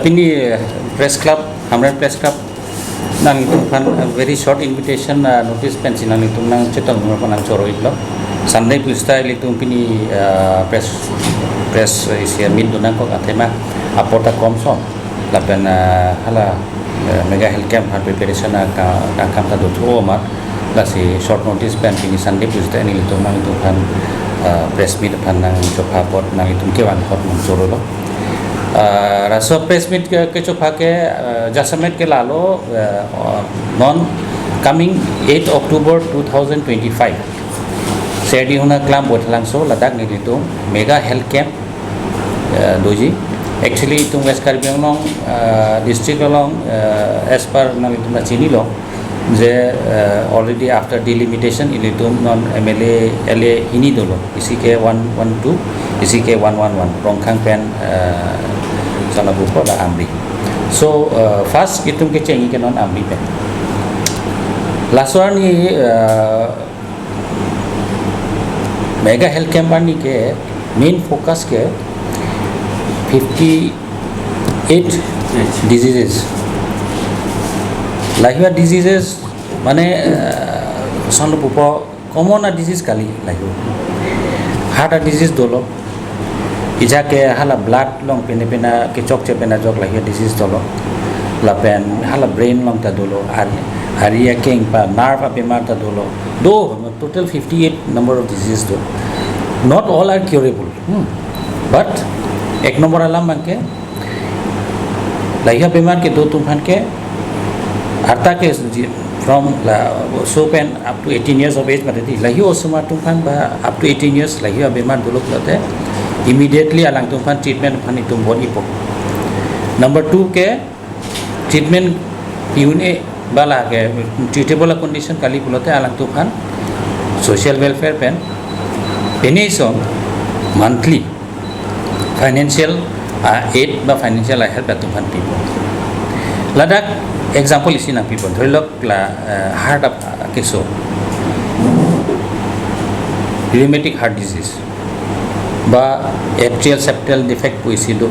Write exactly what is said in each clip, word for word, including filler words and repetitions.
Pini, eh, Press Club, Hamren Press Club, nanglitum aphan, eh, very short invitation, eh, notice pensi nanglitum nangchetongdun aphan nangchoro-iklo. Sunday pusi ta ilitum pini, eh, press, press, eh, isi meet dun nangkok athema apor ta komson. Lapen, eh, hala, eh, mega health camp aphan preparation aka, akam ta dothu amat. Lasi short notice pen pini Sunday pusi ta nelitum nanglitum aphan, eh, press meet aphan nangchopha apot nanglitum kevang apot nangchorolo. Ah, laso press meet ke, kechopha ke, ah, jasemet ke lalo, ah, non coming eight October two thousand twenty-five. Serdihun Aklam Voithalangso ladak nelitum mega health camp, ah, doji. Actually, itum West Karbi Anglong, ah, district along, ah, as per nanglitum ta chinilo, je, eh, already after delimitation ilitum non M L A, L A hini dolo. Isi ke one one two, isi ke one one one. Rongkhang pen, eh, Sonapukpo la Amri. So, eh, first itum kechengji ke non Amri pen. Laso arni, eh, mega health camp arni ke main focus ke fifty eight diseases. Lahia diseases mane, eh, Sonapukpo common a disease kali lahio. Heart a disease dolo. Ijak ke hala blood along pine pina kechokche pina jok lahia disease dolo. Lapen hala brain along ta dolo. Ari, ari akeng pa nerve abemar ta dolo. Do, total fifty eight number of diseases do. Not all are curable. Hmm. But ek number alam abang ke, lahia bemar kedo atum aphan ke, arta ke ji-, from laso pen up to eighteen years of age mati, lahia osomar atum aphan ba up to eighteen years lahia bemar dolo pulote, immediately alangtum aphan treatment aphan itum bon-ipo. Number two ke, treatment pi-un-e ba la ke treatable condition kali pulote alangtum aphan social welfare pen, pine song monthly financial, ah, aid ba financial, ah, help atum aphan pipo. Ladak example isi nangpipo. Dhorilok la, eh, heart a, ah, keso. Rheumatic heart disease ba atrial septal defect pu isi do.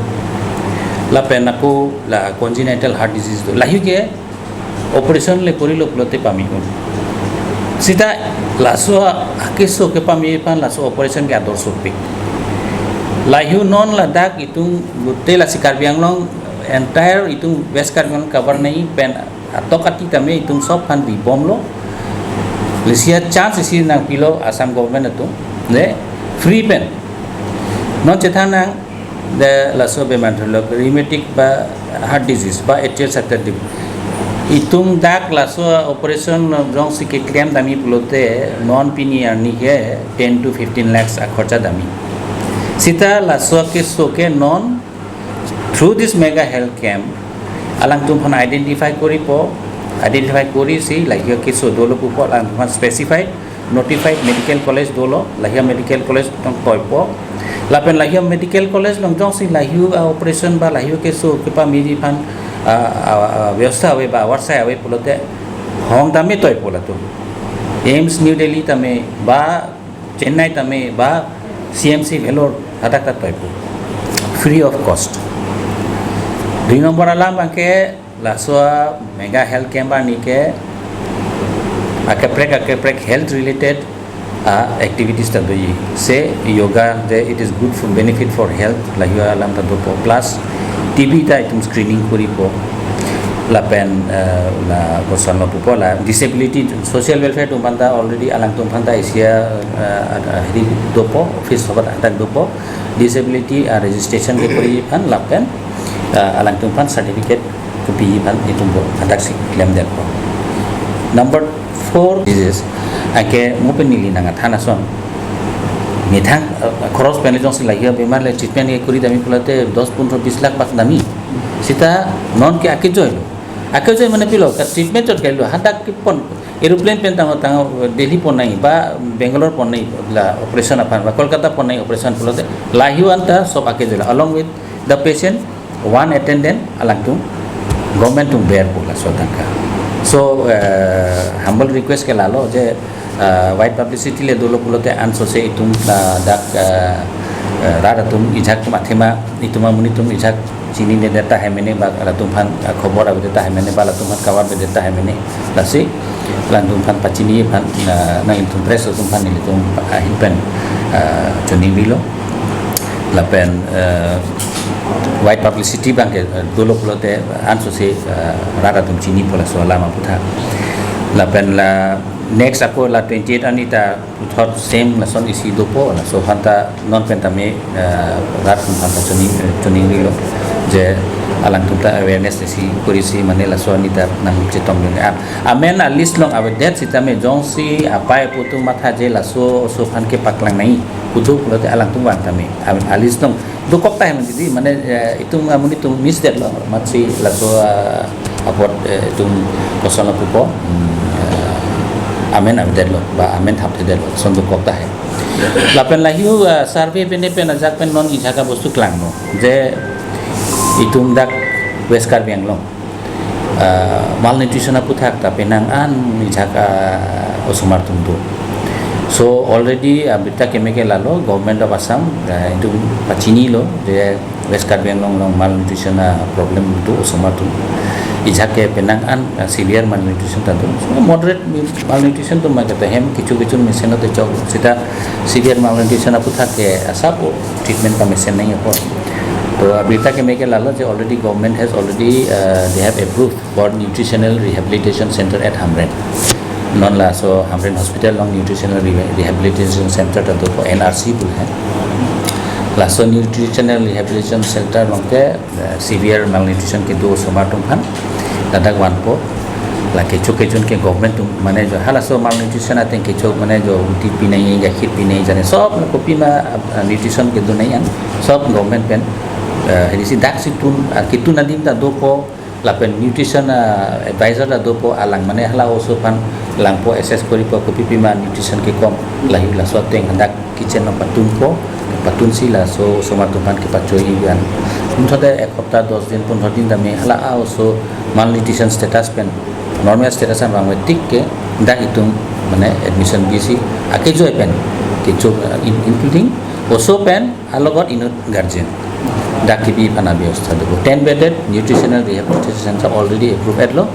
Lapen ako la congenital heart disease do. Lahio ke operation le korilo pulote pame-un. Sita laso akeso kepame aphan laso operation ke ador sopik. Lahio non ladak itum gute lasi Karbi Anglong entire itum West Karbi Anglong cover nai pen atok ati tame itum sob aphan bibomlo. Lasi a chance isi nangpilo Assam government atum, ne, free pen. Non chethan nang, de laso bemar dhorilok rheumatic ba heart disease ba atrial septal defect. Itum dak laso operation jongsi keklem dam-i pulote non pini arni ke ten to fifteen lakhs akhorcha dam-i. Sita laso akeso ke non through this mega health camp, alangtum aphan identify koripo, identify korisi lahia keso dolo pupo, alangtum aphan specify notified medical college dolo, lahia medical college along toipo. Lapen lahia medical college along jongsi lahia, ah, operation ba lahia keso kepameji aphan, ah, ah, ah, vyavastha ave ba avarsai ave pulote hong tame toipo latum. AIIMS New Delhi tame ba Chennai tame ba C M C Vellore hadak ta toipo. Free of cost. Dui number alam abang ke laso mega health camp arni ke akaprek akaprek health related, ah, activities ta doji. Se yoga, je it is good for benefit for health, lahia alam ta dopo. Plus T B ta itum screening koripo. Lapen, eh, la koson lo pupo la disability social welfare atum aphan ta already alangtum aphan ta isi a, eh, ada hiri dopo, office sobat hadak dopo. Disability, ah, registration kekori aphan lapen, eh, alangtum aphan certificate kopi aphan itum bo hadak si klemdetpo. Number four disease, anke mo pen neli nangthan ason. Methang, eh, khoros pen le jongsi lahia bemar le treatment kekori dam-i pulote dos, pondro, bis lakh bak dam-i. Sita non ke akejoilo. Akejoilo mane pilo, ka treatment chot kailo, hadak kepon, aeroplane pen tang, tang Delhi ponnai, ba Bangalore ponnai, la operation aphan, ba Kolkata ponnai operation pulote, lahio anta sob akejoilo. Along with the patient, one attendant, alangtum, government atum berpo laso atangka. So, eh, humble request ke lalo, je, eh, wide publicity le dolo pulote ansose itum, eh, dak, eh, eh, rat atum ijak atum athema, itum amonit atum ijak chinine det tahai mene ba latum aphan, ah, khobor avedet tahai mene ba latum aphan kabar avedet tahai mene. Lasi latum aphan pachini aphan, ah, nangtum press atum aphan nelitum ahin pen, ah, choningrilo. Lapen, ah, wide publicity abang ke, ah, dolo pulote ansose, ah, rat atum chinipo laso alam aputhak. Lapen la next ako la twenty-eight arni ta puthot same lason isi dopo, laso aphanta non pen tame, eh, rat atum aphanta choni, choningrilo je alangtum ta awareness isi kurisi mane laso arni ta nangchetongdun. A, amen a-list along avedet sitame jongsi apei apo atum matha je laso oso aphan kepaklang nangji, kudo pulote alangtum vang tame. Amen a-list along dokok tahai mane dei, mane, eh, itum amonit atum miss detlo, amatsi laso, eh, apot, eh, itum kosonlo pupo, hmm, eh, amen avedetlo ba amen thapthedetlo, lason dokok tahai. Lapen lahei, eh, survey pene pen ajak pen non ijak abostu klanglo je itum dak West Karbi Anglong, ah, malnutrition aputhak ta penang an ijak, ah, osomar atum do. So already, ah, birta keme ke lalo, Government of Assam, ah, itum pachinilo je West Karbi Anglong along malnutrition a-problem do osomar atum. Ijak ke penang an, ah, severe malnutrition ta do. So moderate malnutrition atum ma kata hem kecho kecho mesen te chok, seta severe malnutrition aputhak ke asap treatment pamesen nangji apot. To abirta keme ke lalo je already government has already, uh, they have approved for nutritional rehabilitation center at Hamren. Non laso Hamren Hospital along nutritional re-, rehabilitation center ta dopo, N R C pu lahai. Laso nutritional rehabilitation center along ke, eh, severe malnutrition kedo osomar atum aphan ladak vanpo. La kecho kejun ke government atum mane jo halaso malnutrition ateng kecho mane jo ruti pinangji, gakhir pinangji, jane sob la kopima, ah, nutrition kedo nangji an sob government pen, eh, hedi si dak si tun, ah, ketun adim ta dopo, lapen nutrition, ah, advisor ta dopo, alang mane hala oso aphan langpo, assess koripo kopipima nutrition kekom, lahei laso ateng hadak kitchen along patunpo, patunsi laso osomar atum aphan kepachoi an. Puthot ek hopta dos din, pondro din tame hala a-oso malnutrition status pen normal status an vangve tik ke dak itum mane admission bisi akejoi pen kecho, uh, in-, including oso pen alogot inut guardian dak kebi aphan abiyostha dopo. Ten bedded nutritional rehabilitation center already approved etlo.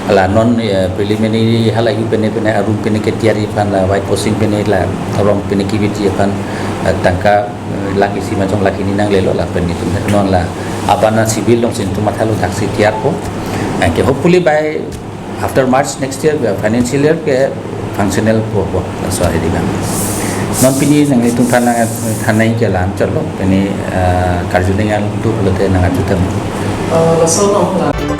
La non, eh, preliminary hala yu pene pene a-room pene ketiyari aphan, la white washing pene, la rong pene kivitji aphan, eh, tangka, eh, lakh isi majong lakh hini nanglelo lapen itum non la abana civil alongsi itum mathalo daksi tiyarpo. Anke hopefully by after March next year, uh, financial year ke functional po po, laso hedi abang. Non pini nanglitum aphan nangthan nangji ke la-an chotlo, pini, eh, karju nangji an tu pulote nangkathutam. Eh, laso non la-